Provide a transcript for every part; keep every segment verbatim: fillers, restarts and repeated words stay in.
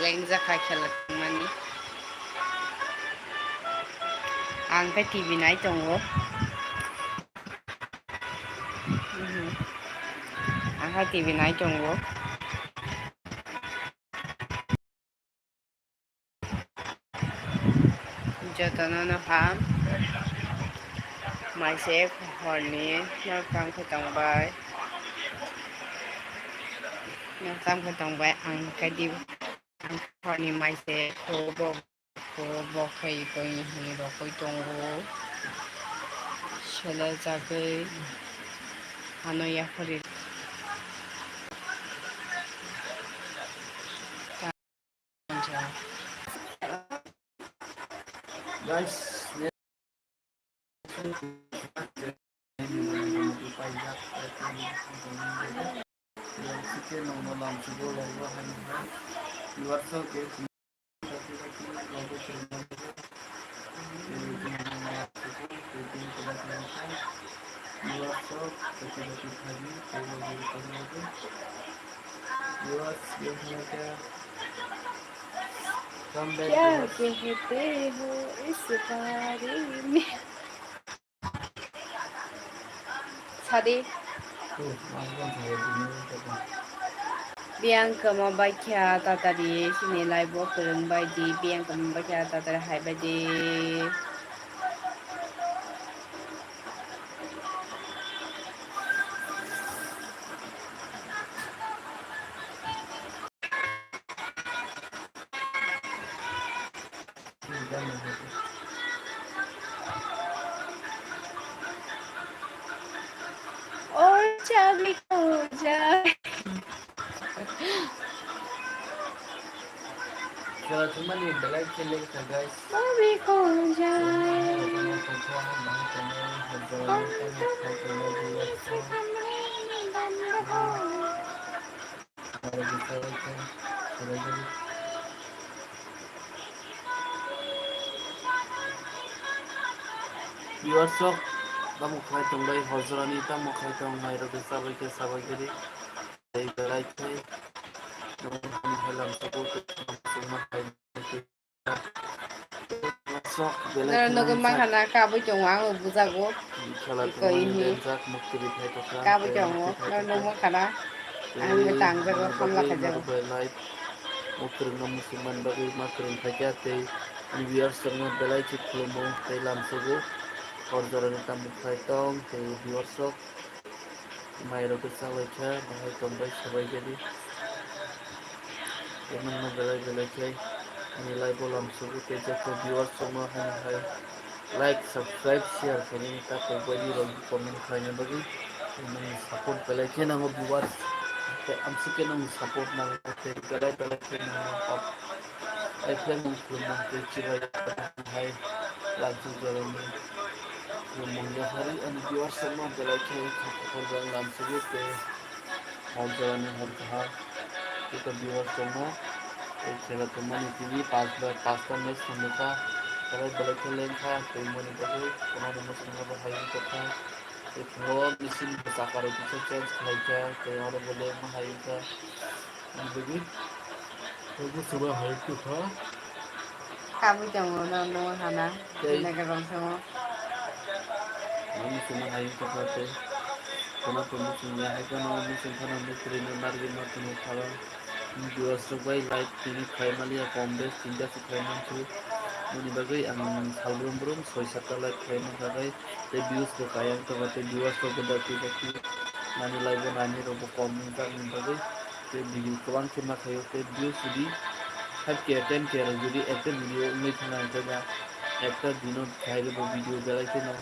lengjak kha khela tongmani. Ang khe T V nai tongo. Mhm. Ang khe T V nai tongo. Jotono no ham. Maise horni nok tang khe tongbai. Nok tang khe tongbai ang kadi ang horni maise ko bo ko bo khai ko ni hini rokoi tongo. Sele jagoi ano yakhari. Guys, क्या कहते हो इस बारे में? Sadi. Biyang kama baikha tatari sini live o kwrwng bai di, biyang kama baikha tatari hai bai di. Oi, chami ko jai. Khela thumani belai khe lekha, guys. Mami ko jai. Viewers rok, tamo khai tong bai, hor jorani tamo khai tong, mai rok chabai khe chabai giri. Tei belai khe nokni hai lam soko tei songma hai. Sok belai Nang kheno nugwi sa- mankha na kabui tongo, ang bujago. Khela Iko tongmani ini. Benjak, muktwi phai tokha, Kabui tei tongo, muktwi phai nang tokha. Nugwi mankha na. Tei Ang bo tangjago, nokni khamla bagwi khajago. Nokbai live muktwi no muchungmani bagwi muktwi phaikha tei ani viewers rokno belai khe khulumo tei lamsogo. Hor jorani tamo khlai tong tei viewers rok. Mai rok khe chabai kha, bahai tongbai sabai gadi. Tei nokno belai belai khe ani live o lamsogo tei joto viewers rokno haino hai like, subscribe, share khainani ta kokbaidi rok comment khlaina bagwi. Tei nokni support belai khe nango viewers. Tei amsike nokni support nango tei belai belai khe nango. Hai khe nung khulumung tei chibai hai lamsok jorani khulumung yaphari ani viewers rokno belai khe khakokor bai lamsogo tei hor jorani hor kaham joto viewers rokno tei khela tongmani tini pas bai pasta match tongmokha belai belai khe lengkha tei moni bagwi kwmani mwswkno bo hai wngtokha tei thungo machine bo chakaro kisa change khlaikha tei oro bo lengma hai wngkha. Ang bagwi, bagwi sabo hai tongkha. Kabui tongo no, no hana. Tei. Nega rong tongo. Ang sima hai tongkha tei. Kono kono sima hai kono, ang sima kono, ang kwrwi no narwgwi ma tongkha. Ang viewers rok bai like tini khai maliya, kom bes tinta se khai mansu. Moni bagwi ang sal brum brum soi satta like khai mankha bai. Tei views bo kaya wngtongkha tei viewers rok bo dakti dakti nani live o nani rok bo kom wngjak ni bagwi tei video kwbang khe ma khaio tei views jodi five K ten K rok jodi ekta video wngwi thangna hwnkhe ba ekta dino khairok bo video belai kheno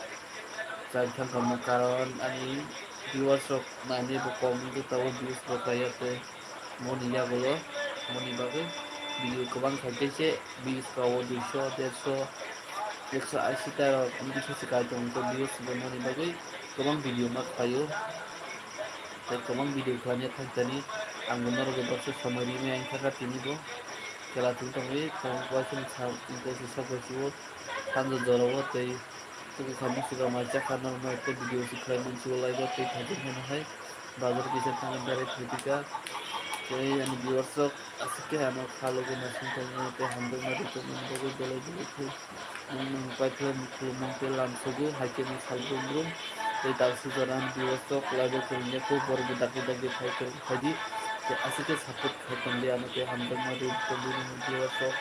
chai thangkha mo karon ani viewers rok nani bo kom wngwi tongo views bo kaya tei. Moni yagulo, moni bagwi video kwbang khai tei se views rok o duiso, derso, ekso ashi ta rok wngwi se kai tongo, tei views bo moni bagwi kwbang video ma khlaio. Tei kwbang video khlaina thang thani ang bo norok bai baksa somoi rimani ang thangkha tini bo. Chwla thung tongwi tong uaisukni sa, uaisuk sak bai chuo sanjo jorao tei Tei kha muchung rok mai chakha norok no tei video se khlai mansugo live o tei thajak mano hai bazar kisa thangwi berai phaikha Tei ani viewers rok aswk khe ano kha logi naising tongmani tei hamjakma rwtongmani bagwi belai belai khe nwng nwng paithak khulumung tei lamsogo hai khe nwng sal brum brum. Tei dalsi jora ani viewers rok live o kwrwngya khe borok bo dakti dakti phai kwrwng phaidi. Tei aswk khe support khai tongdi ano tei hamjakma rwtongdi nwng viewers rok.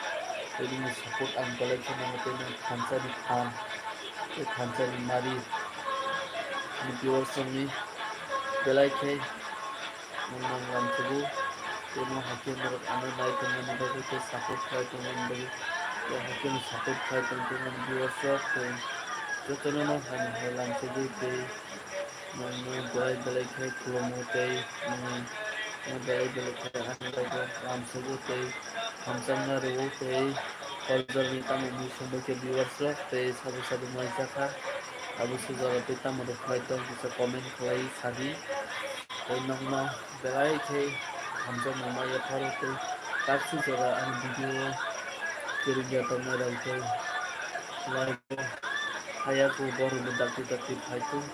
Tei nini support ang belai khe nango tei nwng thansa ni phan tei thansa ni mari ani viewers rokni belai khe nwng nwng lamsogo. Tei nwng hakhe norok ano nai tongmani bagwi tei support khlai tongmani bagwi tei hakhe no support khlai tong tongmani viewers rok tei jotono no hai hai lamsogo tei nwng nwng belai belai khe khulumo tei nwng nwng belai belai khe ani bagwi lamsogo tei hamjakma rwo tei koljorni tamo mui songbai khe viewers rok tei sabo sabo mai jakha abo sujaro tei tamo rok khlai tong kisa comment khlai sadi. Tei nokno belai khe hamjakma ma yapharo tei taksi jora ani video o kwrwngya tongnai rok tei live o haya khe borokni dakti dakti phai thung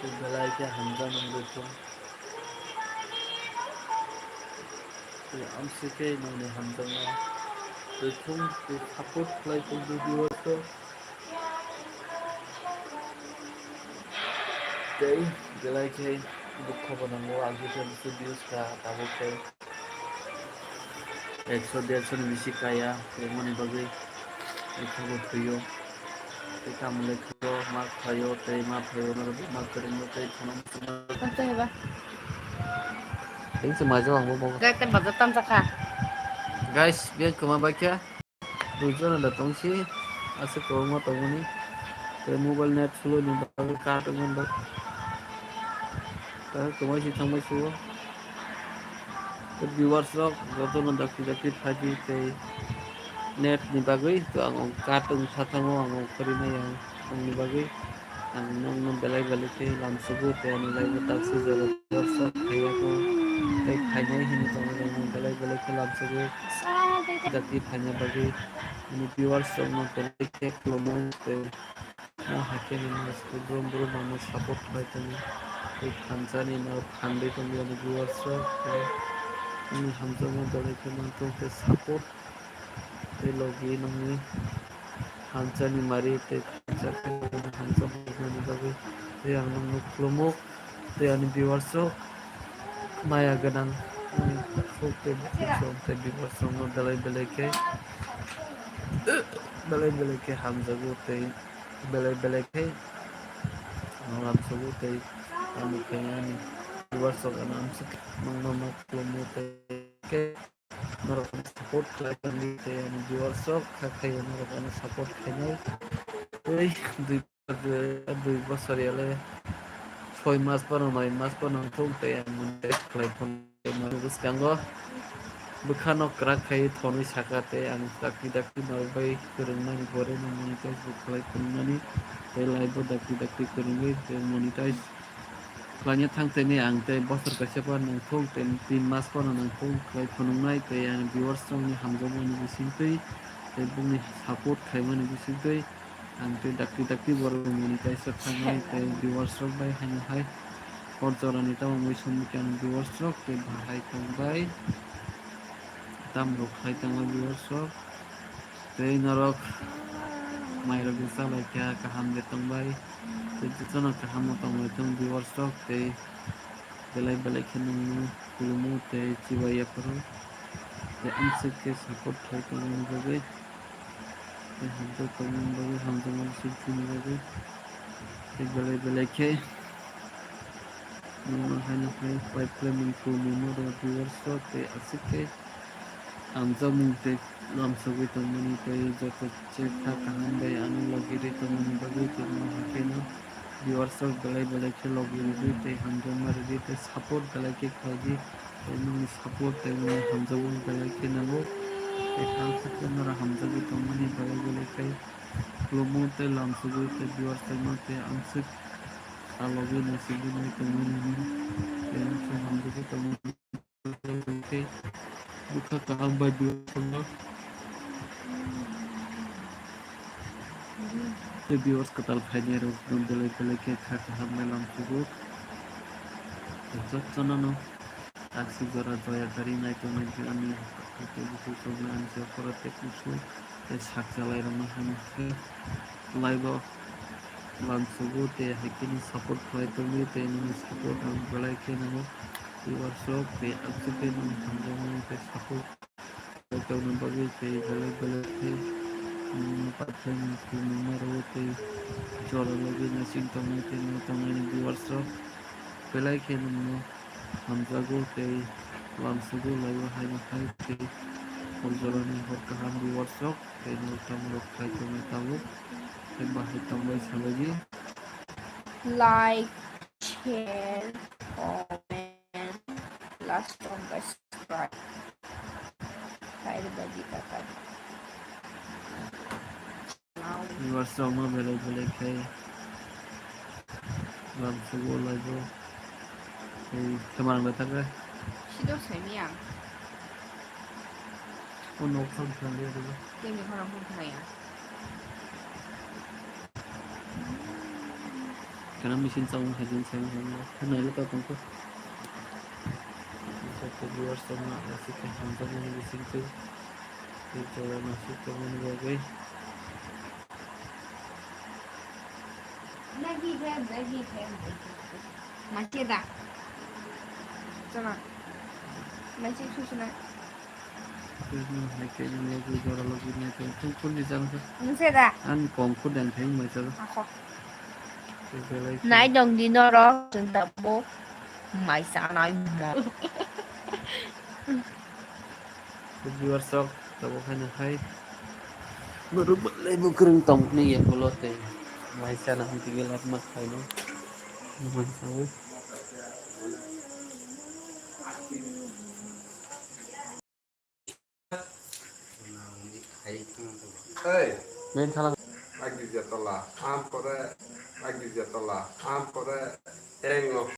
tei belai khe hamjakma wngwi thung. Tei amswk khe nokni hamjakma twi thung tei support khlai thung video o. Tei belai khe dukha bo nango, ang khe khe bisi views kha tabuk khe ekso derso ni bisi kaya, tei moni bagwi ekho bo thwiyo. Tei tamo le khayo, ma khayo, tei ma phayo, norok ma kwrwngno tei kheno muchungma. Tei se majo ang bo bogo. Guys, biyang kwma bai khe. Duijon da tongsi, aswk kwbangma tongmani. Tei mobile net slow ni bagwi kat wngmani bai. Tei kwmaisi thangbai sugo. Tei viewers rok jotono dakti dakti phaidi tei net ni bagwi to ang kat wngkha thango, ang ongkhorwi maya wngni bagwi. Ang nokno belai belai khe lamsugo tei ani live o taksi jora dorsa phaiya kho tei phainai hinwi tongo belai belai khe lamsugo. Dakti phaina bagwi ani viewers rokno belai khe khulumo tei o hakhe ni mask brum brum ano support khlai tongo tei thansa ni no phandwi tongo ani viewers rok tei ani hamjakma belai khe manthogo tei support tei logi nokni thansa ni mari tei thansa khe hamjakma bagwi tei ang nokno khulumo tei ani viewers rok maya gwnang ani khuk tei bukhuk rok tei viewers rokno belai belai khe belai belai khe hamjago tei belai belai khe lamsugo tei ani khe ani viewers rok ano amswk mangma ma khulumo tei khe norok ano support khlai tongdi tei ani viewers rok kha khe norok ano support khainai tei dui dui bosor yale soi mas phano noi mas phano wngthok tei ang monetize khlai phano tei mani bwskango bwkhano kwrak khai thonwi saka tei ang dakti dakti norok bai kwrwngmani boreno monetize bo khlai phunukmani tei live o dakti dakti kwrwngwi tei monetize khlaina thang tini ang tei bosor kaisa phano nangthok tei tin mas phano nangthok khlai phunuknai tei ang viewers rokni hamjakmani bisingtwi tei bongni support khaimani bisingtwi ang tei dakti dakti borok monetize o thangnai tei viewers rok bai haino hai hor jorani tamo mui songwi khe ang viewers rok tei bahai tongbai tamo rok khai tongo viewers rok. Tei norok mairok ni chalai kha kaham de tongbai tei jotono kaham o tongbai tong viewers rok tei belai belai khe nongno khulumo tei chibai yapharo tei amswk khe support khlai tongmani bagwi tei hamjak tongmani bagwi hamjakma swi thwini bagwi tei belai belai khe nongno haino hai pai khlaimani khulumungno rw viewers rok tei aswk khe hamjakmung tei lamsogwi tongmani tei joto se kha kaham bai ano logi rwi tongmani bagwi tongmani hakhe no viewers rok belai belai khe logi rwdi tei hamjakma rwdi tei support belai khe khlaidi tei nokni support tei nokni hamjakmung belai khe nango tei kha khe norok hamjagwi tongmani belai belai khe khulumo tei lamsogwi tei viewers rokno tei amswk a logi naisingwi nai tongmani hwnwi tei amswk hamjagwi tongmani. Khe bwkha kaham bai viewers rokno tei viewers kwtal phainai rok belai belai khe kha kaham bai lamsugo. Jotono no Taksi jora joya gari nai tongnai di ani haikhe bukhuk sokni ani se khoro tei kusu tei sak chalai rokno hamya khe live o lamsogo tei haikhe ni support khlai tongwi tei nini support ang belai khe nango. Viewers rok tei aswk khe nwng hamjakmani tei support khlai tongna bagwi tei belai belai khe nwngno paithakni khulumung ma rwo tei jora logwi naising tongnai tei nai tongnai ni viewers rok belai khe nwngno hamjago tei lamsogo laio haino hai tei hor jorani hor kaham viewers rok tei nai tamo rok khai tongnai tabuk tei bahai tongbai salai di. Like, share, comment, last of the subscribe. Khairba di kakari. Viewers rokno belai belai khe lamsogo laio. Tei khe manwi thangkhe. Sido saimiyang. O nok phang thangkhe. Tei ni khorang phang thangya. Kana machine chawng khaijin chawng khaijin. Khwnai le tongkhe. Viewers rokno aswk khe hamjakmani bisingtwi. Tei jora naising tongmani bagwi. Mache da. Chana. Mache susuna. Nse da. Ang kong khu dang thang mai chalo. Ako. Nai dong di norok, chwng tabuk mai chanai mo. Viewers rok, tabuk haino hai. Borok belai bo kwrwng tong phini ya ulo tei mai chana hwn tigi lab ma khaino. Mai chaui. Hey. Main thala. Lagi dia tola. Am kore. Lagi dia tola. Am kore. Engo.